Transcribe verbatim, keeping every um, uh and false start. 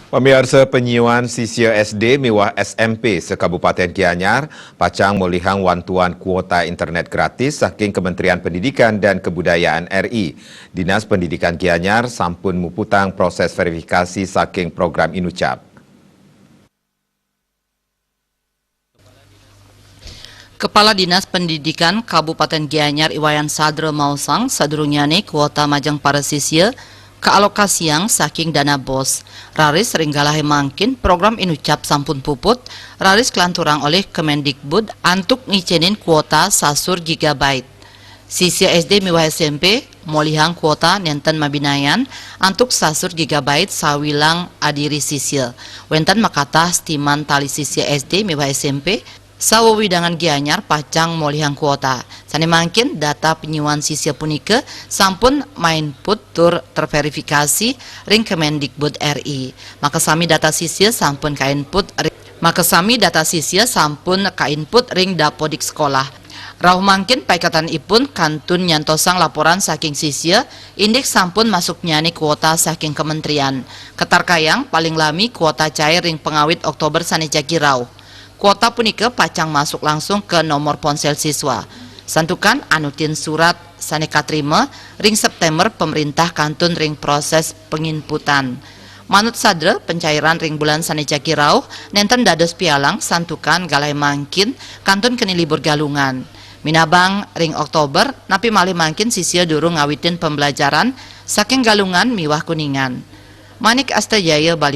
Pamiarsa, penyiuan sisia S D miwah S M P se-Kabupaten Gianyar pacang molihang wantuan kuota internet gratis saking Kementerian Pendidikan dan Kebudayaan R I. Dinas Pendidikan Gianyar sampun muputang proses verifikasi saking program Inucap. Kepala Dinas Pendidikan Kabupaten Gianyar I Wayan Sadra maosang, sadurungnyane kuota majeng para sisia kaalokasiang saking dana bos. Raris ring galahe mangkin program Inucap sampun puput, raris kalanturang olih Kemendikbud antuk ngicenin kuota sasur gigabyte. Sisia S D miwah S M P molihang kuota nenten mabinayan antuk sasur gigabyte sawilang adiri sisia. Wenten makatah stiman tali sisia S D miwah S M P sawewidangan Gianyar pacang molihang kuota. Sane mangkin data penyiuan sisia punika sampun mainput tur terverifikasi ring Kemendikbud R I. Makasami data sisia sampun kainput ri-, makasami data sisia sampun kainput ring Dapodik Sekolah. Rauh mangkin paiketanipun kantun nyantosang laporan saking sisia, indik sampun masuknyane kuota saking kementerian. Katarkayang paling lami kuota cair ring pangawit Oktober sane jagi rauh. Kuota punika pacang masuk langsung ke nomor ponsel siswa. Santukan anutin surat sane katrima ring September, pemerintah kantun ring proses penginputan. Manut Sadra, pencairan ring bulan sane jagi rauh nenten dados pialang santukan galahe mangkin kantun keni libur Galungan. Minabang ring Oktober, napi malih mangkin sisia durung ngawitin pembelajaran saking Galungan miwah Kuningan. Manik Astajaya, Bali.